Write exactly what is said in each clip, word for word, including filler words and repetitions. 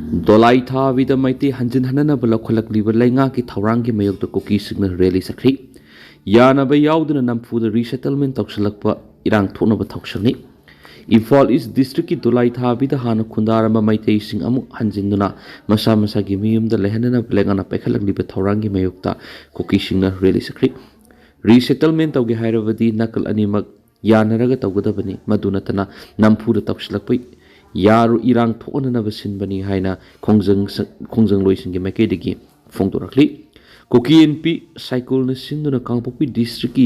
ꯗꯣꯂꯥꯏ ꯊꯥꯕꯤꯗ ꯃꯩꯇꯩ ꯍꯟꯖꯤꯟ ꯍꯟꯅꯅꯕ ꯂꯧꯈꯠꯂꯛꯂꯤꯕ ꯂꯩꯉꯥꯛꯀꯤ ꯊꯧꯔꯥꯡꯒꯤ ꯃꯥꯌꯣꯛꯇ ꯀꯨꯀꯤꯁꯤꯡꯅ ꯔꯦꯂꯤ ꯆꯠꯈ꯭ꯔꯤ꯫ ꯌꯥꯅꯕ ꯌꯥꯎꯗꯅ ꯅꯝꯐꯨꯗ ꯔꯤꯁꯦꯇꯜꯃꯦꯟ ꯇꯧꯁꯤꯜꯂꯛꯄ ꯏꯔꯥꯡ ꯊꯣꯛꯅꯕ ꯊꯧꯁꯤꯜꯅꯤ꯫ ꯏꯝꯐꯥꯜ ꯏꯁ ꯗꯤꯁꯇ꯭ꯔꯤꯛꯀꯤ ꯗꯣꯂꯥꯏ ꯊꯥꯕꯤꯗ ꯍꯥꯟꯅ ꯈꯨꯟꯗꯥꯔꯝꯕ ꯃꯩꯇꯩꯁꯤꯡ ꯑꯃꯨꯛ ꯍꯟꯖꯤꯟꯗꯨꯅ ꯃꯁꯥ ꯃꯁꯥꯒꯤ ꯃꯌꯨꯝꯗ ꯂꯩꯍꯟꯅꯅꯕ ꯂꯩꯉꯥꯛꯅ ꯄꯥꯏꯈꯠꯂꯛꯂꯤꯕ ꯊꯧꯔꯥꯡꯒꯤ ꯃꯥꯌꯣꯛꯇ ꯀꯨꯀꯤꯁꯤꯡꯅ ꯔꯦꯂꯤ ꯆꯠꯈ꯭ꯔꯤ꯫ ꯔꯤꯁꯦꯇꯜꯃꯦꯟ ꯇꯧꯒꯦ ꯍꯥꯏꯔꯕꯗꯤ ꯅꯥꯀꯜ ꯑꯅꯤꯃꯛ ꯌꯥꯅꯔꯒ ꯇꯧꯒꯗꯕꯅꯤ, ꯃꯗꯨ ꯅꯠꯇꯅ ꯅꯝꯐꯨꯗ ꯇꯧꯁꯤꯜꯂꯛꯄ ꯌꯥꯔꯣ-, ꯏꯔꯥꯡ ꯊꯣꯛꯍꯟꯅꯅꯕ ꯁꯤꯟꯕꯅꯤ ꯍꯥꯏꯅ ꯈꯣꯡꯖꯪ-, ꯈꯣꯡꯖꯪꯂꯣꯏꯁꯤꯡꯒꯤ ꯃꯥꯏꯀꯩꯗꯒꯤ ꯐꯣꯡꯗꯣꯔꯛꯂꯤ꯫ ꯀꯨꯀꯤ ꯑꯦꯟ ꯄꯤ ꯁꯥꯏꯀꯨꯜꯅ ꯁꯤꯟꯗꯨꯅ ꯀꯥꯡꯄꯣꯛꯄꯤ ꯗꯤꯁꯇ꯭ꯔꯤꯛꯀꯤ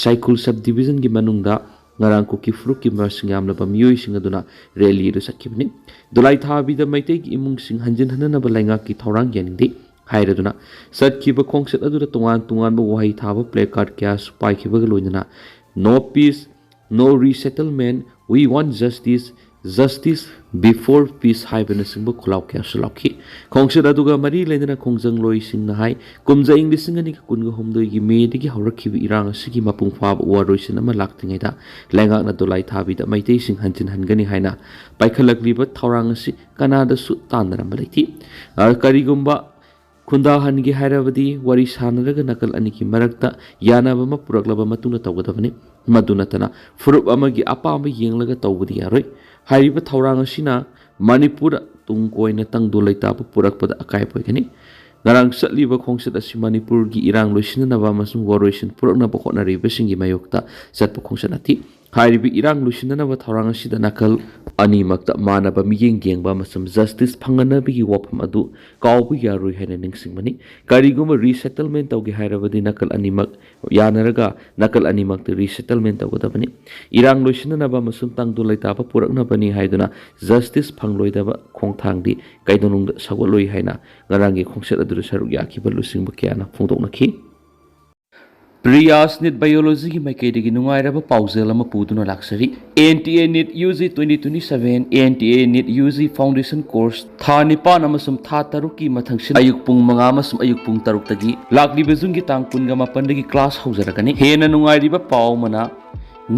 ꯁꯥꯏꯀꯨꯜ ꯁꯕ ꯗꯤꯕꯤꯖꯟꯒꯤ ꯃꯅꯨꯡꯗ ꯉꯔꯥꯡ ꯀꯨꯀꯤ ꯐꯨꯔꯨꯞꯀꯤ ꯃꯁꯤꯡ ꯌꯥꯝꯂꯕ ꯃꯤꯑꯣꯏꯁꯤꯡ ꯑꯗꯨꯅ ꯔꯦꯂꯤ ꯑꯗꯨ ꯆꯠꯈꯤꯕꯅꯤ꯫ ꯗꯣꯂꯥꯏ ꯊꯥꯕꯤꯗ ꯃꯩꯇꯩꯒꯤ ꯏꯃꯨꯡꯁꯤꯡ ꯍꯟꯖꯤꯟ ꯍꯟꯅꯅꯕ ꯂꯩꯉꯥꯛꯀꯤ ꯊꯧꯔꯥꯡ ꯌꯥꯅꯤꯡꯗꯦ ꯍꯥꯏꯔꯗꯨꯅ ꯆꯠꯈꯤꯕ ꯈꯣꯡꯆꯠ ꯑꯗꯨꯗ ꯇꯣꯉꯥꯟ ꯇꯣꯉꯥꯟꯕ ꯋꯥꯍꯩ ꯊꯥꯕ ꯄ꯭ꯂꯦ ꯀꯥꯔꯗ ꯀꯌꯥꯁꯨ ꯄꯥꯏꯈꯤꯕꯒ ꯂꯣꯏꯅꯅ "No peace, no resettlement, we want justice, justice before peace" ꯍꯥꯏꯕꯅꯆꯤꯡꯕ ꯈꯨꯜꯂꯥꯎ ꯀꯌꯥꯁꯨ ꯂꯥꯎꯈꯤ꯫ ꯈꯣꯡꯆꯠ ꯑꯗꯨꯒ ꯃꯔꯤ ꯂꯩꯅꯅ ꯈꯣꯡꯖꯪꯂꯣꯏꯁꯤꯡꯅ ꯍꯥꯏ, ꯀꯨꯝꯖꯥ ꯏꯪ ꯂꯤꯁꯤꯡ ꯑꯅꯤꯒ ꯀꯨꯟꯒ ꯍꯨꯝꯗꯣꯏꯒꯤ ꯃꯦꯗꯒꯤ ꯍꯧꯔꯛꯈꯤꯕ ꯏꯔꯥꯡ ꯑꯁꯤꯒꯤ ꯃꯄꯨꯡ ꯐꯥꯕ ꯋꯥꯔꯣꯏꯁꯤꯟ ꯑꯃ ꯂꯥꯛꯇ꯭ꯔꯤꯉꯩꯗ ꯂꯩꯉꯥꯛꯅ ꯗꯣꯂꯥꯏ ꯊꯥꯕꯤꯗ ꯃꯩꯇꯩꯁꯤꯡ ꯍꯟꯖꯤꯟꯍꯟꯒꯅꯤ ꯍꯥꯏꯅ ꯄꯥꯏꯈꯠꯂꯛꯂꯤꯕ ꯊꯧꯔꯥꯡ ꯑꯁꯤ ꯀꯅꯥꯗꯁꯨ ꯇꯥꯟꯅꯔꯝꯕ ꯂꯩꯇꯦ꯫ ꯑ, ꯀꯔꯤꯒꯨꯝꯕ ꯈꯨꯟꯗꯥꯍꯟꯒꯦ ꯍꯥꯏꯔꯕꯗꯤ ꯋꯥꯔꯤ ꯁꯥꯟꯅꯔꯒ ꯅꯥꯀꯜ ꯑꯅꯤꯒꯤ ꯃꯔꯛꯇ ꯌꯥꯅꯕ ꯑꯃ ꯄꯨꯔꯛꯂꯕ ꯃꯇꯨꯡꯗ ꯇꯧꯒꯗꯕꯅꯤ꯫ ꯃꯗꯨ ꯅꯠꯇꯅ ꯐꯨꯔꯨꯞ ꯑꯃꯒꯤ ꯑꯄꯥꯝꯕ ꯌꯦꯡꯂꯒ ꯇꯧꯕꯗꯤ ꯌꯥꯔꯣꯏ꯫ ꯍꯥꯏꯔꯤꯕ ꯊꯧꯔꯥꯡ ꯑꯁꯤꯅ ꯃꯅꯤꯄꯨꯔꯗ ꯇꯨꯡ ꯀꯣꯏꯅ ꯇꯪꯗꯨ ꯂꯩꯇꯥꯕ ꯄꯨꯔꯛꯄꯗ ꯑꯀꯥꯏꯕ ꯑꯣꯏꯒꯅꯤ꯫ ꯉꯔꯥꯡ ꯆꯠꯂꯤꯕ ꯈꯣꯡꯆꯠ ꯑꯁꯤ ꯃꯅꯤꯄꯨꯔꯒꯤ ꯏꯔꯥꯡ ꯂꯣꯏꯁꯤꯟꯅꯅꯕ ꯑꯃꯁꯨꯡ ꯋꯥꯔꯣꯏꯁꯤꯟ ꯄꯨꯔꯛꯅꯕ ꯍꯣꯠꯅꯔꯤꯕꯁꯤꯡꯒꯤ ꯃꯥꯌꯣꯛꯇ ꯆꯠꯄ ꯈꯣꯡꯆꯠ ꯅꯠꯇꯦ꯫ ꯍꯥꯏꯔꯤꯕ ꯏꯔꯥꯡ ꯂꯣꯏꯁꯤꯟꯅꯅꯕ ꯊꯧꯔꯥꯡ ꯑꯁꯤꯗ ꯅꯥꯀꯜ ꯑꯅꯤꯃꯛꯇ ꯃꯥꯟꯅꯕ ꯃꯤꯠꯌꯦꯡ ꯌꯦꯡꯕ ꯑꯃꯁꯨꯡ ꯖꯁꯇꯤꯁ ꯐꯪꯍꯟꯅꯕꯒꯤ ꯋꯥꯐꯝ ꯑꯗꯨ ꯀꯥꯎꯕ ꯌꯥꯔꯣꯏ ꯍꯥꯏꯅ ꯅꯤꯡꯁꯤꯡꯕꯅꯤ꯫ ꯀꯔꯤꯒꯨꯝꯕ ꯔꯤꯁꯦꯇꯜꯃꯦꯟ ꯇꯧꯒꯦ ꯍꯥꯏꯔꯕꯗꯤ ꯅꯥꯀꯜ ꯑꯅꯤꯃꯛ ꯌꯥꯅꯔꯒ ꯅꯥꯀꯜ ꯑꯅꯤꯃꯛꯇ ꯔꯤꯁꯦꯇꯜꯃꯦꯟ ꯇꯧꯒꯗꯕꯅꯤ꯫ ꯏꯔꯥꯡ ꯂꯣꯏꯁꯤꯟꯅꯅꯕ ꯑꯃꯁꯨꯡ ꯇꯪꯗꯨ ꯂꯩꯇꯥꯕ ꯄꯨꯔꯛꯅꯕꯅꯤ ꯍꯥꯏꯗꯨꯅ ꯖꯁꯇꯤꯁ ꯐꯪꯂꯣꯏꯗꯕ ꯈꯣꯡꯊꯥꯡꯗꯤ ꯀꯩꯗꯧꯅꯨꯡꯗ ꯁꯧꯒꯠꯂꯣꯏ ꯍꯥꯏꯅ ꯉꯔꯥꯡꯒꯤ ꯈꯣꯡꯆꯠ ꯑꯗꯨꯗ ꯁꯔꯨꯛ ꯌꯥꯈꯤꯕ ꯂꯨꯆꯤꯡꯕ ꯀꯌꯥꯅ ꯐꯣꯡꯗꯣꯛꯅꯈꯤ꯫ ꯄ꯭ꯔꯤꯌꯥꯁ ꯅꯤꯠ ꯕꯥꯏꯑꯣꯂꯣꯖꯤꯒꯤ ꯃꯥꯏꯀꯩꯗꯒꯤ ꯅꯨꯡꯉꯥꯏꯔꯕ ꯄꯥꯎꯖꯦꯜ ꯑꯃ ꯄꯨꯗꯨꯅ ꯂꯥꯛꯆꯔꯤ꯫ N T A NEET U G twenty twenty seven, N T A NEET U G foundation course ꯊꯥ ꯅꯤꯄꯥꯟ ꯑꯃꯁꯨꯡ ꯊꯥ ꯇꯔꯨꯛꯀꯤ ꯃꯊꯪꯁꯤꯠ ꯑꯌꯨꯛ ꯄꯨꯡ ꯃꯉꯥ ꯑꯃꯁꯨꯡ ꯑꯌꯨꯛ ꯄꯨꯡ ꯇꯔꯨꯛꯇꯒꯤ ꯂꯥꯛꯂꯤꯕ ꯖꯨꯟꯒꯤ ꯇꯥꯡ ꯀꯨꯟꯒ ꯃꯥꯄꯟꯗꯒꯤ ꯀ꯭ꯂꯥꯁ ꯍꯧꯖꯔꯒꯅꯤ꯫ ꯍꯦꯟꯅ ꯅꯨꯡꯉꯥꯏꯔꯤꯕ ꯄꯥꯎ ꯑꯃꯅ,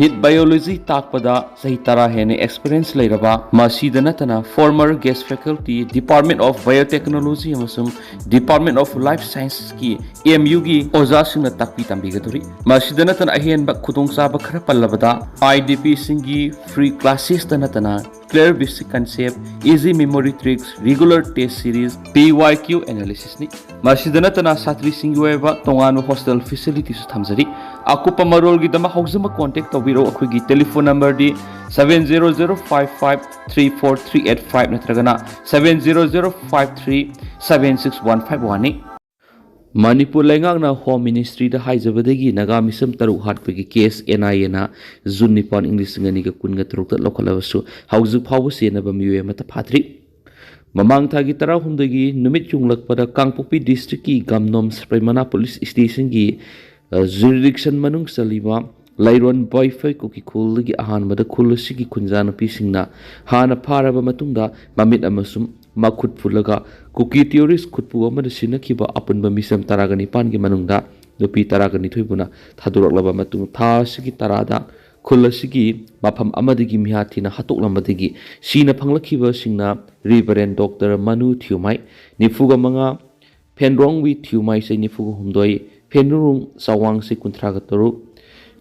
ꯅꯤꯠ ꯕꯥꯏꯑꯣꯂꯣꯖꯤ ꯇꯥꯛꯄꯗ ꯆꯍꯤ ꯇꯔꯥ ꯍꯦꯟꯅ ꯑꯦꯛꯁꯄꯤꯔꯤꯌꯦꯟꯁ ꯂꯩꯔꯕ, ꯃꯁꯤꯗ ꯅꯠꯇꯅ former guest faculty, Department of Biotechnology ꯑꯃꯁꯨꯡ Department of Life Scienceꯀꯤ, M Uꯒꯤ ꯑꯣꯖꯥꯁꯤꯡꯅ ꯇꯥꯛꯄꯤ ꯇꯝꯕꯤꯒꯗꯧꯔꯤ꯫ ꯃꯁꯤꯗ ꯅꯠꯇꯅ ꯑꯍꯦꯟꯕ ꯈꯨꯗꯣꯡꯆꯥꯕ ꯈꯔ ꯄꯜꯂꯕꯗ, IDPꯁꯤꯡꯒꯤ free classes ꯇ ꯅꯠꯇꯅ Clear Basic Concept, Easy Memory Tricks, Regular Test Series, P Y Q Analysisꯅꯤ꯫ ꯃꯁꯤꯗ ꯅꯠꯇꯅ ꯁꯥꯇ꯭ꯔꯤꯁꯤꯡꯒꯤ ꯑꯣꯏꯕ ꯇꯣꯉꯥꯟꯕ hostel facilityꯁꯨ ꯊꯝꯖꯔꯤ꯫ ꯑꯀꯨꯞꯄ ꯃꯔꯣꯜꯒꯤꯗꯃꯛ ꯍꯧꯖꯤꯛꯃꯛ contact ꯇꯧꯕꯤꯔꯛꯎ꯫ ꯑꯩꯈꯣꯏꯒꯤ telephone numberꯗꯤ seven zero zero five five three four three eight five ꯅꯠꯇ꯭ꯔꯒꯅ seven zero zero five three seven six one five oneꯅꯤ꯫ Manipur ꯂꯩꯉꯥꯛꯅ Home Ministryꯗ ꯍꯥꯏꯖꯕꯗꯒꯤ ꯅꯥꯒꯥ ꯃꯤꯁꯝ ꯇꯔꯨꯛ ꯍꯥꯠꯄꯒꯤ case NIAꯅ June ꯅꯤꯄꯥꯟ, ꯏꯪ ꯂꯤꯁꯤꯡ ꯑꯅꯤꯒ ꯀꯨꯟꯒ ꯇꯔꯨꯛꯇ ꯂꯧꯈꯠꯂꯕꯁꯨ ꯍꯧꯖꯤꯛ ꯐꯥꯎꯕ ꯆꯦꯟꯅꯕ ꯃꯤꯑꯣꯏ ꯑꯃꯠꯇ ꯐꯥꯗ꯭ꯔꯤ꯫ ꯃꯃꯥꯡ ꯊꯥꯒꯤ ꯇꯔꯥꯍꯨꯝꯗꯣꯏꯒꯤ ꯅꯨꯃꯤꯠ ꯌꯨꯡꯂꯛꯄꯗ ꯀꯥꯡꯄꯣꯛꯄꯤ districtꯀꯤ ꯒꯝꯅꯣꯝ ꯁꯄ꯭ꯔꯩꯃꯅꯥ police stationꯒꯤ, ꯑ, jurisdiction ꯃꯅꯨꯡ ꯆꯜꯂꯤꯕ ꯂꯩꯔꯣꯟ ꯕꯣꯏꯐꯩ ꯀꯨꯀꯤ ꯈꯨꯜꯗꯒꯤ ꯑꯍꯥꯟꯕꯗ ꯈꯨꯜ ꯑꯁꯤꯒꯤ ꯈꯨꯟꯖꯥ ꯅꯨꯄꯤꯁꯤꯡꯅ ꯍꯥꯟꯅ ꯐꯥꯔꯕ ꯃꯇꯨꯡꯗ ꯃꯃꯤꯠ ꯑꯃꯁꯨꯡ ꯃꯈꯨꯠ ꯐꯨꯜꯂꯒ ꯀꯨꯀꯤ terrorist ꯈꯨꯠꯄꯨ ꯑꯃꯗ ꯁꯤꯟꯅꯈꯤꯕ ꯑꯄꯨꯟꯕ ꯃꯤꯁꯝ ꯇꯔꯥꯒ ꯅꯤꯄꯥꯟꯒꯤ ꯃꯅꯨꯡꯗ ꯅꯨꯄꯤ ꯇꯔꯥꯒ ꯅꯤꯊꯣꯏꯕꯨꯅ ꯊꯥꯗꯣꯔꯛꯂꯕ ꯃꯇꯨꯡ, ꯊꯥ ꯑꯁꯤꯒꯤ ꯇꯔꯥꯗ ꯈꯨꯜ ꯑꯁꯤꯒꯤ ꯃꯐꯝ ꯑꯃꯗꯒꯤ ꯃꯤꯍꯥꯠ ꯊꯤꯅ ꯍꯥꯠꯇꯣꯛꯂꯝꯕꯗꯒꯤ ꯁꯤꯅ ꯐꯪꯂꯛꯈꯤꯕꯁꯤꯡꯅ Reverend Doctor ꯃꯅꯨ ꯊꯤꯌꯨꯃꯥꯏ, ꯅꯤꯐꯨꯒ ꯃꯉꯥ, ꯐꯦꯟꯗ꯭ꯔꯣꯡꯋꯤ ꯊꯤꯌꯨꯃꯥꯏ, ꯆꯍꯤ ꯅꯤꯐꯨꯒ ꯍꯨꯝꯗꯣꯏ, ꯐꯦꯟꯗ꯭ꯔꯨꯡ ꯆꯥꯋꯥꯡ, ꯆꯍꯤ ꯀꯨꯟꯊ꯭ꯔꯥꯒ ꯇꯔꯨꯛ,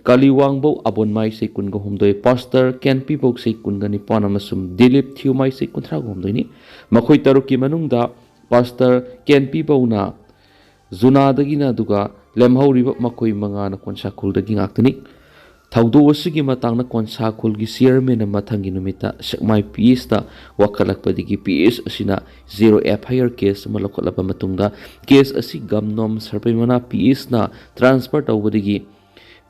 ꯀꯥꯂꯤꯋꯥꯡꯕꯧ ꯑꯕꯣꯟꯃꯥꯏ, ꯆꯍꯤ ꯀꯨꯟꯒ ꯍꯨꯝꯗꯣꯏ, ꯄꯥꯁꯇꯔ ꯀꯦꯟꯄꯤꯕꯧ, ꯆꯍꯤ ꯀꯨꯟꯒ ꯅꯤꯄꯥꯟ ꯑꯃꯁꯨꯡ ꯗꯤꯂꯤꯞ ꯊꯤꯌꯨꯃꯥꯏ, ꯆꯍꯤ ꯀꯨꯟꯊ꯭ꯔꯥꯒ ꯍꯨꯝꯗꯣꯏꯅꯤ꯫ ꯃꯈꯣꯏ ꯇꯔꯨꯛꯀꯤ ꯃꯅꯨꯡꯗ ꯄꯥꯁꯇꯔ ꯀꯦꯟꯄꯤꯕꯧꯅ ꯖꯨꯅꯥꯗꯒꯤꯅ, ꯑꯗꯨꯒ ꯂꯦꯝꯍꯧꯔꯤꯕ ꯃꯈꯣꯏ ꯃꯉꯥꯅ ꯀꯣꯟꯁꯥ ꯈꯨꯜꯗꯒꯤ ꯉꯥꯛꯇꯅꯤ꯫ ꯊꯧꯗꯣꯛ ꯑꯁꯤꯒꯤ ꯃꯇꯥꯡꯗ ꯀꯣꯟꯁꯥ ꯈꯨꯜꯒꯤ chairmanꯅ ꯃꯊꯪꯒꯤ ꯅꯨꯃꯤꯠꯇ ꯁꯦꯛꯃꯥꯏ PSꯇ ꯋꯥꯀꯠꯂꯛꯄꯗꯒꯤ PS ꯑꯁꯤꯅ zero FIR case ꯑꯃ ꯂꯧꯈꯠꯂꯕ ꯃꯇꯨꯡꯗ case ꯑꯁꯤ ꯒꯝꯅꯣꯝ ꯁꯔꯄꯩꯃꯅꯥ PSꯅ transfer ꯇꯧꯕꯗꯒꯤ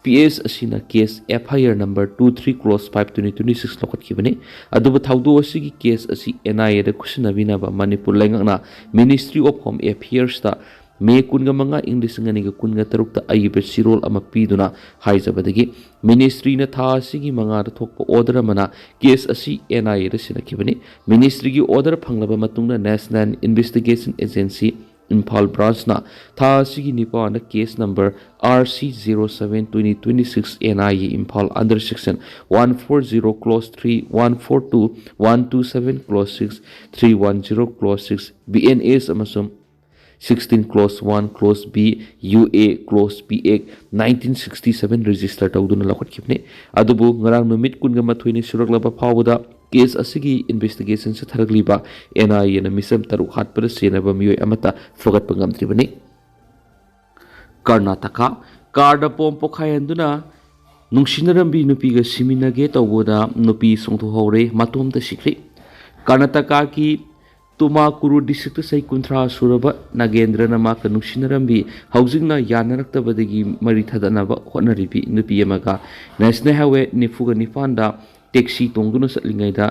PS ꯑꯁꯤꯅ case FIR number two three cross five twenty twenty six ꯂꯧꯈꯠꯈꯤꯕꯅꯤ꯫ ꯑꯗꯨꯕꯨ ꯊꯧꯗꯣꯛ ꯑꯁꯤꯒꯤ case ꯑꯁꯤ NIAꯗ ꯈꯨꯠꯁꯤꯟꯅꯕꯤꯅꯕ ꯃꯅꯤꯄꯨꯔ ꯂꯩꯉꯥꯛꯅ Ministry of Home Affairsꯇ ꯃꯦ ꯀꯨꯟꯒ ꯃꯉꯥ, ꯏꯪ ꯂꯤꯁꯤꯡ ꯑꯅꯤꯒ ꯀꯨꯟꯒ ꯇꯔꯨꯛꯇ ꯑꯏꯕ ꯆꯦꯔꯣꯜ ꯑꯃ ꯄꯤꯗꯨꯅ ꯍꯥꯏꯖꯕꯗꯒꯤ Ministryꯅ ꯊꯥ ꯑꯁꯤꯒꯤ ꯃꯉꯥꯗ ꯊꯣꯛꯄ order ꯑꯃꯅ case ꯑꯁꯤ NIAꯗ ꯁꯤꯟꯅꯈꯤꯕꯅꯤ꯫ Ministryꯒꯤ order ꯐꯪꯂꯕ ꯃꯇꯨꯡꯗ National Investigation Agency, ꯏꯝꯐꯥꯜ ꯕ꯭ꯔꯥꯟꯁꯅ ꯊꯥ ꯑꯁꯤꯒꯤ ꯅꯤꯄꯥꯟꯗ case number R C zero seven twenty twenty six N I A Imphal under section one four zero clause three, one four two, one two seven clause six, three one zero clause six, B N S ꯑꯃꯁꯨꯡ sixteen clause one, clause B, U A clause B Act nineteen sixty seven register ꯇꯧꯗꯨꯅ ꯂꯧꯈꯠꯈꯤꯕꯅꯤ꯫ ꯑꯗꯨꯕꯨ ꯉꯔꯥꯡ ꯅꯨꯃꯤꯠ ꯀꯨꯟꯒ ꯃꯥꯊꯣꯏꯅꯤ ꯁꯨꯔꯛꯂꯕ ꯐꯥꯎꯕꯗ case ꯑꯁꯤꯒꯤ investigation ꯆꯠꯊꯔꯛꯂꯤꯕ N I Aꯅ ꯃꯤꯆꯝ ꯇꯔꯨꯛ ꯍꯥꯠꯄꯗ ꯆꯦꯟꯅꯕ ꯃꯤꯑꯣꯏ ꯑꯃꯠꯇ ꯐꯒꯠꯄ ꯉꯝꯗ꯭ꯔꯤꯕꯅꯤ꯫ ꯀꯔꯅꯥꯇꯀꯥ, ꯀꯥꯔꯗ ꯕꯣꯝ ꯄꯣꯈꯥꯏꯍꯟꯗꯨꯅ ꯅꯨꯡꯁꯤꯅꯔꯝꯕꯤ ꯅꯨꯄꯤꯒ ꯁꯤꯃꯤꯟꯅꯒꯦ ꯇꯧꯕꯗ ꯅꯨꯄꯤ ꯆꯣꯡꯊꯣꯛꯍꯧꯔꯦ, ꯃꯇꯣꯝꯇ ꯁꯤꯈ꯭ꯔꯦ꯫ ꯀꯔꯅꯥꯇꯀꯥꯒꯤ ꯇꯨꯃꯥꯀꯨꯔꯨ ꯗꯤꯁꯇ꯭ꯔꯤꯛꯇ ꯆꯍꯤ ꯀꯨꯟꯊ꯭ꯔꯥ ꯁꯨꯔꯕ ꯅꯥꯒꯦꯟꯗ꯭ꯔꯅ ꯃꯍꯥꯛꯀ ꯅꯨꯡꯁꯤꯅꯔꯝꯕꯤ ꯍꯧꯖꯤꯛꯅ ꯌꯥꯅꯔꯛꯇꯕꯗꯒꯤ ꯃꯔꯤ ꯊꯗꯠꯅꯕ ꯍꯣꯠꯅꯔꯤꯕꯤ ꯅꯨꯄꯤ ꯑꯃꯒ ꯅꯦꯁꯅꯦꯜ ꯍꯥꯏꯋꯦ ꯅꯤꯐꯨꯒ ꯅꯤꯄꯥꯟꯗ ꯇꯦꯛꯁꯤ ꯇꯣꯡꯗꯨꯅ ꯆꯠꯂꯤꯉꯩꯗ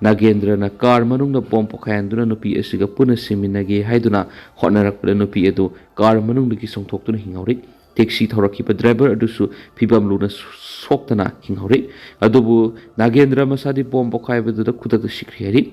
ꯅꯥꯒꯦꯟꯗ꯭ꯔꯅ ꯀꯥꯔ ꯃꯅꯨꯡꯗ ꯕꯣꯝ ꯄꯣꯈꯥꯏꯍꯟꯗꯨꯅ ꯅꯨꯄꯤ ꯑꯁꯤꯒ ꯄꯨꯟꯅ ꯁꯤꯃꯤꯟꯅꯒꯦ ꯍꯥꯏꯗꯨꯅ ꯍꯣꯠꯅꯔꯛꯄꯗ ꯅꯨꯄꯤ ꯑꯗꯨ ꯀꯥꯔ ꯃꯅꯨꯡꯗꯒꯤ ꯆꯣꯡꯊꯣꯛꯇꯨꯅ ꯍꯤꯡꯍꯧꯔꯤ꯫ ꯇꯦꯛꯁꯤ ꯊꯧꯔꯛꯈꯤꯕ ꯗ꯭ꯔꯥꯏꯚꯔ ꯑꯗꯨꯁꯨ ꯐꯤꯕꯝ ꯂꯨꯅ ꯁꯣꯛꯇꯅ ꯍꯤꯡꯍꯧꯔꯤ꯫ ꯑꯗꯨꯕꯨ ꯅꯥꯒꯦꯟꯗ꯭ꯔ ꯃꯁꯥꯗꯤ ꯕꯣꯝ ꯄꯣꯈꯥꯏꯕꯗꯨꯗ ꯈꯨꯗꯛꯇ ꯁꯤꯈ꯭ꯔꯦ ꯍꯥꯏꯔꯤ꯫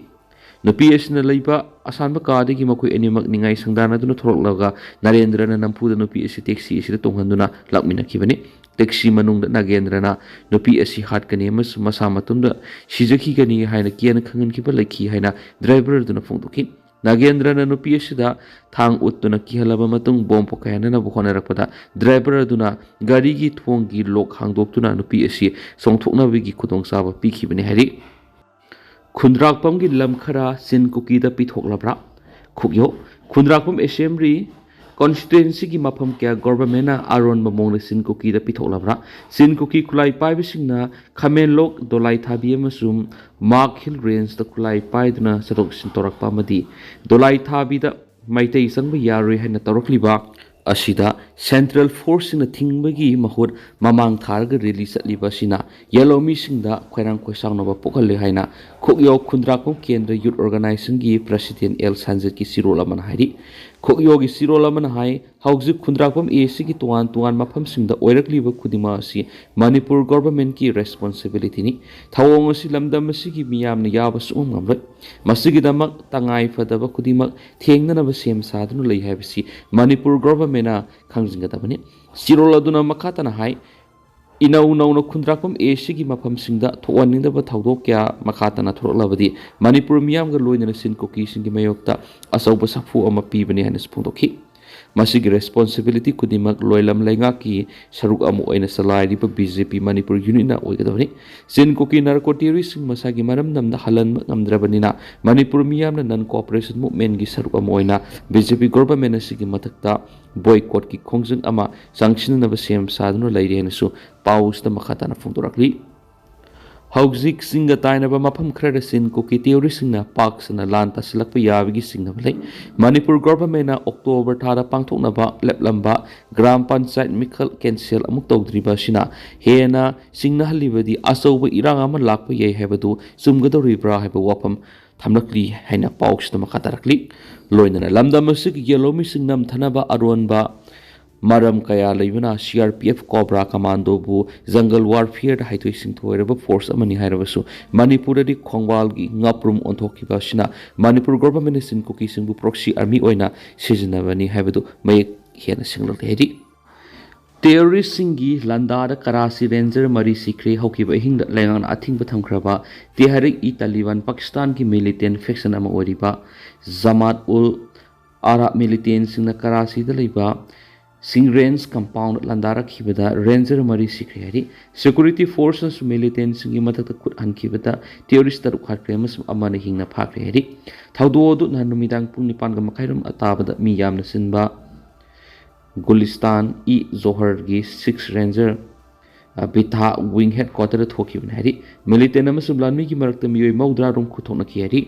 ꯅꯨꯄꯤ ꯑꯁꯤꯅ ꯂꯩꯕ ꯑꯁꯥꯟꯕ ꯀꯥꯗꯒꯤ ꯃꯈꯣꯏ ꯑꯅꯤꯃꯛ ꯅꯤꯡꯉꯥꯏ ꯁꯪꯗꯥꯅꯗꯨꯅ ꯊꯣꯛꯂꯛꯂꯒ ꯅꯥꯔꯦꯟꯗ꯭ꯔꯅ ꯅꯝꯐꯨꯗ ꯅꯨꯄꯤ ꯑꯁꯤ ꯇꯦꯛꯁꯤ ꯑꯁꯤꯗ ꯇꯣꯡꯍꯟꯗꯨꯅ ꯂꯥꯛꯃꯤꯟꯅꯈꯤꯕꯅꯤ꯫ ꯇꯦꯛꯁꯤ ꯃꯅꯨꯡꯗ ꯅꯥꯒꯦꯟꯗ꯭ꯔꯅ ꯅꯨꯄꯤ ꯑꯁꯤ ꯍꯥꯠꯀꯅꯤ ꯑꯃꯁꯨꯡ ꯃꯁꯥ ꯃꯇꯣꯝꯗ ꯁꯤꯖꯈꯤꯒꯅꯤ ꯍꯥꯏꯅ ꯀꯤꯍꯟ ꯈꯪꯍꯟꯈꯤꯕ ꯂꯩꯈꯤ ꯍꯥꯏꯅ ꯗ꯭ꯔꯥꯏꯚꯔ ꯑꯗꯨꯅ ꯐꯣꯡꯗꯣꯛꯈꯤ꯫ ꯅꯥꯒꯦꯟꯗ꯭ꯔꯅ ꯅꯨꯄꯤ ꯑꯁꯤꯗ ꯊꯥꯡ ꯎꯠꯇꯨꯅ ꯀꯤꯍꯜꯂꯕ ꯃꯇꯨꯡ ꯕꯣꯝ ꯄꯣꯈꯥꯏꯍꯟꯅꯕ ꯍꯣꯠꯅꯔꯛꯄꯗ ꯗ꯭ꯔꯥꯏꯚꯔ ꯑꯗꯨꯅ ꯒꯥꯔꯤꯒꯤ ꯊꯣꯡꯒꯤ ꯂꯣꯛ ꯍꯥꯡꯗꯣꯛꯇꯨꯅ ꯅꯨꯄꯤ ꯑꯁꯤ ꯆꯣꯡꯊꯣꯛꯅꯕꯒꯤ ꯈꯨꯗꯣꯡꯆꯥꯕ ꯄꯤꯈꯤꯕꯅꯤ ꯍꯥꯏꯔꯤ꯫ ꯈꯨꯟꯗ꯭ꯔꯥꯛꯄꯝꯒꯤ ꯂꯝ ꯈꯔ ꯆꯤꯟ ꯀꯨꯀꯤꯗ ꯄꯤꯊꯣꯛꯂꯕ꯭ꯔꯥ? ꯈꯣꯛꯌꯣꯛ, ꯈꯨꯟꯗ꯭ꯔꯥꯛꯄꯝ ꯑꯦꯁꯦꯝꯕ꯭ꯂꯤ ꯀꯣꯟꯁꯇꯤꯇ꯭ꯋꯦꯟꯁꯤꯒꯤ ꯃꯐꯝ ꯀꯌꯥ ꯒꯣꯚꯔꯟꯃꯦꯟꯠꯅ ꯑꯔꯣꯟꯕ ꯃꯑꯣꯡꯗ ꯆꯤꯟ ꯀꯨꯀꯤꯗ ꯄꯤꯊꯣꯛꯂꯕ꯭ꯔꯥ? ꯆꯤꯟ ꯀꯨꯀꯤ ꯈꯨꯠꯂꯥꯏ ꯄꯥꯏꯕꯁꯤꯡꯅ ꯈꯥꯃꯦꯟꯂꯣꯛ, ꯗꯣꯂꯥꯏꯊꯥꯕꯤ ꯑꯃꯁꯨꯡ ꯃꯥꯛ ꯍꯤꯜ ꯔꯦꯟꯖꯇ ꯈꯨꯠꯂꯥꯏ ꯄꯥꯏꯗꯨꯅ ꯆꯠꯊꯣꯛ ꯆꯠꯁꯤꯟ ꯇꯧꯔꯛꯄ ꯑꯃꯗꯤ ꯗꯣꯂꯥꯏꯊꯥꯕꯤꯗ ꯃꯩꯇꯩ ꯆꯪꯕ ꯌꯥꯔꯣꯏ ꯍꯥꯏꯅ ꯇꯧꯔꯛꯂꯤꯕ ꯑꯁꯤꯗ ꯁꯦꯟꯇ꯭ꯔꯦꯜ ꯐꯣꯔꯁꯁꯤꯡꯅ ꯊꯤꯡꯕꯒꯤ ꯃꯍꯨꯠ ꯃꯃꯥꯡ ꯊꯥꯔꯒ ꯔꯦꯂꯤ ꯆꯠꯂꯤꯕ ꯑꯁꯤꯅ ꯌꯦꯜꯍꯧꯃꯤꯁꯤꯡꯗ ꯈꯣꯏꯔꯥꯡ ꯈꯣꯏꯁꯥꯎꯅꯕ ꯄꯣꯛꯍꯜꯂꯦ ꯍꯥꯏꯅ ꯈꯣꯛꯌꯣꯛ ꯈꯨꯟꯗ꯭ꯔꯥꯛꯄꯝ ꯀꯦꯟꯗ꯭ꯔ ꯌꯨꯠ ꯑꯣꯔꯒꯅꯥꯏꯖꯦꯁꯟꯒꯤ ꯄ꯭ꯔꯁꯤꯗꯦꯟꯠ ꯑꯦꯜ ꯁꯟꯖꯤꯠꯀꯤ ꯆꯤꯔꯣꯜ ꯑꯃꯅ ꯍꯥꯏꯔꯤ꯫ ꯈꯣꯛꯌꯣꯛꯒꯤ ꯆꯤꯔꯣꯜ ꯑꯃꯅ ꯍꯥꯏ, ꯍꯧꯖꯤꯛ ꯈꯨꯟꯗ꯭ꯔꯥꯛꯄꯝ ꯑꯦꯁꯤꯒꯤ ꯇꯣꯉꯥꯟ ꯇꯣꯉꯥꯟ ꯃꯐꯝꯁꯤꯡꯗ ꯑꯣꯏꯔꯛꯂꯤꯕ ꯈꯨꯗꯤꯡꯃꯛ ꯑꯁꯤ ꯃꯅꯤꯄꯨꯔ ꯒꯣꯚꯔꯟꯃꯦꯟꯠꯀꯤ ꯔꯦꯁꯄꯣꯟꯁꯤꯕꯤꯂꯤꯇꯤꯅꯤ꯫ ꯊꯧꯑꯣꯡ ꯑꯁꯤ ꯂꯝꯗꯝ ꯑꯁꯤꯒꯤ ꯃꯤꯌꯥꯝꯅ ꯌꯥꯕ ꯁꯨꯡꯉꯝ ꯉꯝꯂꯣꯏ꯫ ꯃꯁꯤꯒꯤꯗꯃꯛ ꯇꯉꯥꯏ ꯐꯗꯕ ꯈꯨꯗꯤꯡꯃꯛ ꯊꯦꯡꯅꯅꯕ ꯁꯦꯝ ꯁꯥꯗꯨꯅ ꯂꯩ ꯍꯥꯏꯕꯁꯤ ꯃꯅꯤꯄꯨꯔ ꯒꯣꯚꯔꯟꯃꯦꯟꯅ ꯈꯪꯖꯤꯟꯒꯗꯕꯅꯤ꯫ ꯁꯤꯔꯣꯜ ꯑꯗꯨꯅ ꯃꯈꯥ ꯇꯥꯅ ꯍꯥꯏ, ꯏꯅꯧ ꯅꯧꯅ ꯈꯨꯟꯗ꯭ꯔꯥꯛꯄꯝ ꯑꯦ ꯁꯤꯒꯤ ꯃꯐꯝꯁꯤꯡꯗ ꯊꯣꯛꯍꯟꯅꯤꯡꯗꯕ ꯊꯧꯗꯣꯛ ꯀꯌꯥ ꯃꯈꯥ ꯇꯥꯅ ꯊꯣꯛꯂꯛꯂꯕꯗꯤ ꯃꯅꯤꯄꯨꯔ ꯃꯤꯌꯥꯝꯒ ꯂꯣꯏꯅꯅ ꯁꯤꯟ ꯀꯨꯀꯤꯁꯤꯡꯒꯤ ꯃꯥꯌꯣꯛꯇ ꯑꯆꯧꯕ ꯁꯥꯐꯨ ꯑꯃ ꯄꯤꯕꯅꯤ ꯍꯥꯏꯅꯁꯨ ꯐꯣꯡꯗꯣꯛꯈꯤ꯫ ꯃꯁꯤꯒꯤ ꯔꯦꯁꯄꯣꯟꯁꯤꯕꯤꯂꯤꯇꯤ ꯈꯨꯗꯤꯡꯃꯛ ꯂꯣꯏꯂꯝ ꯂꯩꯉꯥꯛꯀꯤ ꯁꯔꯨꯛ ꯑꯃ ꯑꯣꯏꯅ ꯆꯂꯥꯏꯔꯤꯕ ꯕꯤ ꯖꯦ ꯄꯤ ꯃꯅꯤꯄꯨꯔ ꯌꯨꯅꯤꯠꯅ ꯑꯣꯏꯒꯗꯕꯅꯤ꯫ ꯆꯤꯟ ꯀꯨꯀꯤ ꯅꯥꯔꯀꯣ ꯇꯦꯔꯣꯔꯤꯁꯁꯤꯡ ꯃꯁꯥꯒꯤ ꯃꯔꯝꯗꯝꯗ ꯍꯜꯍꯟꯕ ꯉꯝꯗ꯭ꯔꯕꯅꯤꯅ ꯃꯅꯤꯄꯨꯔ ꯃꯤꯌꯥꯝꯅ ꯅꯟ ꯀꯣꯑꯣꯄꯔꯦꯁꯟ ꯃꯨꯚꯃꯦꯟꯒꯤ ꯁꯔꯨꯛ ꯑꯃ ꯑꯣꯏꯅ ꯕꯤ ꯖꯦ ꯄꯤ ꯒꯣꯚꯔꯟꯃꯦꯟ ꯑꯁꯤꯒꯤ ꯃꯊꯛꯇ ꯕꯣꯏꯀꯣꯠꯀꯤ ꯈꯣꯡꯖꯪ ꯑꯃ ꯆꯪꯁꯤꯟꯅꯅꯕ ꯁꯦꯝ ꯁꯥꯗꯨꯅ ꯂꯩꯔꯤ ꯍꯥꯏꯅꯁꯨ ꯄꯥꯎꯁꯤꯗ ꯃꯈꯥ ꯇꯥꯅ ꯐꯣꯡꯗꯣꯔꯛꯂꯤ꯫ ꯍꯧꯖꯤꯛ ꯆꯤꯡꯒ ꯇꯥꯏꯅꯕ ꯃꯐꯝ ꯈꯔꯗ ꯆꯤꯟ ꯀꯨꯀꯤ ꯇꯦꯔꯣꯔꯤꯁꯁꯤꯡꯅ ꯄꯥꯛ ꯁꯟꯅ ꯂꯥꯟ ꯇꯥꯁꯤꯜꯂꯛꯄ ꯌꯥꯕꯒꯤ ꯆꯤꯡꯅꯕ ꯂꯩ꯫ ꯃꯅꯤꯄꯨꯔ ꯒꯣꯚꯔꯟꯃꯦꯟꯅ ꯑꯣꯛꯇꯣꯕꯔ ꯊꯥꯗ ꯄꯥꯡꯊꯣꯛꯅꯕ ꯂꯦꯞꯂꯝꯕ ꯒ꯭ꯔꯥꯝ ꯄꯟꯆꯥꯌꯠ ꯃꯤꯈꯜ ꯀꯦꯟꯁꯦꯜ ꯑꯃꯨꯛ ꯇꯧꯗ꯭ꯔꯤꯕ ꯑꯁꯤꯅ ꯍꯦꯟꯅ ꯆꯤꯡꯅꯍꯜꯂꯤꯕꯗꯤ ꯑꯆꯧꯕ ꯏꯔꯥꯡ ꯑꯃ ꯂꯥꯛꯄ ꯌꯥꯏ ꯍꯥꯏꯕꯗꯨ ꯆꯨꯝꯒꯗꯧꯔꯤꯕ꯭ꯔꯥ ꯍꯥꯏꯕ ꯋꯥꯐꯝ ꯊꯝꯂꯛꯂꯤ ꯍꯥꯏꯅ ꯄꯥꯎꯁꯤꯗ ꯃꯈꯥ ꯇꯥꯔꯛꯂꯤ꯫ ꯂꯣꯏꯅꯅ ꯂꯝꯗꯝ ꯑꯁꯤꯒꯤ ꯌꯦꯜꯍꯧꯃꯤꯁꯤꯡ ꯅꯝꯊꯅꯕ ꯑꯔꯣꯟꯕ ꯃꯔꯝ ꯀꯌꯥ ꯂꯩꯕꯅ C R P F cobra ꯀꯃꯥꯟꯗꯣꯕꯨ ꯖꯪꯒꯜ ꯋꯥꯔꯐꯤꯌꯔꯗ ꯍꯩꯊꯣꯏ ꯁꯤꯡꯊꯣꯏꯔꯕ ꯐꯣꯔꯁ ꯑꯃꯅꯤ ꯍꯥꯏꯔꯕꯁꯨ ꯃꯅꯤꯄꯨꯔꯗꯗꯤ ꯈꯣꯡꯕꯥꯜꯒꯤ ꯉꯥꯄ꯭ꯔꯨꯝ ꯑꯣꯟꯊꯣꯛꯈꯤꯕ ꯑꯁꯤꯅ ꯃꯅꯤꯄꯨꯔ ꯒꯣꯚꯔꯟꯃꯦꯟꯅ ꯆꯤꯟ ꯀꯨꯀꯤꯁꯤꯡꯕꯨ ꯄ꯭ꯔꯣꯛꯁꯤ ꯑꯥꯔꯃꯤ ꯑꯣꯏꯅ ꯁꯤꯖꯤꯟꯅꯕꯅꯤ ꯍꯥꯏꯕꯗꯨ ꯃꯌꯦꯛ ꯍꯦꯟꯅ ꯁꯦꯡꯂꯛꯂꯦ ꯍꯥꯏꯔꯤ꯫ ꯇꯦꯔꯣꯔꯤꯁꯁꯤꯡꯒꯤ ꯂꯥꯟꯗꯥꯗ ꯀꯔꯥꯆꯤ ꯔꯦꯟꯖꯔ ꯃꯔꯤ ꯁꯤꯈ꯭ꯔꯦ꯫ ꯍꯧꯈꯤꯕ ꯑꯍꯤꯡꯗ ꯂꯩꯉꯥꯛꯅ ꯑꯊꯤꯡꯕ ꯊꯝꯈ꯭ꯔꯕ ꯇꯦꯍꯔꯤꯛ ꯏ ꯇꯥꯂꯤꯕꯥꯟ ꯄꯥꯀꯤꯁꯇꯥꯟꯒꯤ ꯃꯤꯂꯤꯇꯦꯟ ꯐꯦꯛꯁꯟ ꯑꯃ ꯑꯣꯏꯔꯤꯕ ꯖꯃꯥꯠ ꯎꯜ ꯑꯔꯥꯕ ꯃꯤꯂꯤꯇꯦꯟꯁꯤꯡꯅ ꯀꯔꯥꯆꯤꯗ ꯂꯩꯕ ꯁꯤꯡ ꯔꯦꯟꯖ ꯀꯝꯄꯥꯎꯟꯗ ꯂꯥꯟꯗꯥꯔꯛꯈꯤꯕꯗ ꯔꯦꯟꯖꯔ ꯃꯔꯤ ꯁꯤꯈ꯭ꯔꯦ ꯍꯥꯏꯔꯤ꯫ ꯁꯦꯀ꯭ꯌꯨꯔꯤꯇꯤ ꯐꯣꯔꯁꯅꯁꯨ ꯃꯤꯂꯤꯇꯦꯟꯁꯤꯡꯒꯤ ꯃꯊꯛꯇ ꯈꯨꯠ ꯍꯟꯈꯤꯕꯗ ꯇꯦꯔꯣꯔꯤꯁ ꯇꯔꯨꯛ ꯍꯥꯠꯈ꯭ꯔꯦ ꯑꯃꯁꯨꯡ ꯑꯃꯅ ꯍꯤꯡꯅ ꯐꯥꯈ꯭ꯔꯦ ꯍꯥꯏꯔꯤ꯫ ꯊꯧꯗꯣꯛ ꯑꯗꯨ ꯅꯍꯥꯟ ꯅꯨꯃꯤꯗꯥꯡ ꯄꯨꯡ ꯅꯤꯄꯥꯟꯒ ꯃꯈꯥꯏꯔꯣꯝ ꯇꯥꯕꯗ ꯃꯤ ꯌꯥꯝꯅ ꯆꯤꯟꯕ ꯒꯨꯂꯤꯁꯇꯥꯟ ꯏ ꯖꯣꯍꯔꯒꯤ ꯁꯤꯛꯁ ꯔꯦꯟꯖꯔ, ꯑ, ꯕꯤꯊꯥ ꯋꯤꯡ ꯍꯦꯗꯀ꯭ꯋꯥꯇꯔꯗ ꯊꯣꯛꯈꯤꯕꯅꯤ ꯍꯥꯏꯔꯤ꯫ ꯃꯤꯂꯤꯇꯦꯟ ꯑꯃꯁꯨꯡ ꯂꯥꯟꯃꯤꯒꯤ ꯃꯔꯛꯇ ꯃꯤꯑꯣꯏ ꯃꯧꯗ꯭ꯔꯥ ꯔꯣꯝ ꯈꯨꯠ ꯊꯣꯛꯅꯈꯤ ꯍꯥꯏꯔꯤ꯫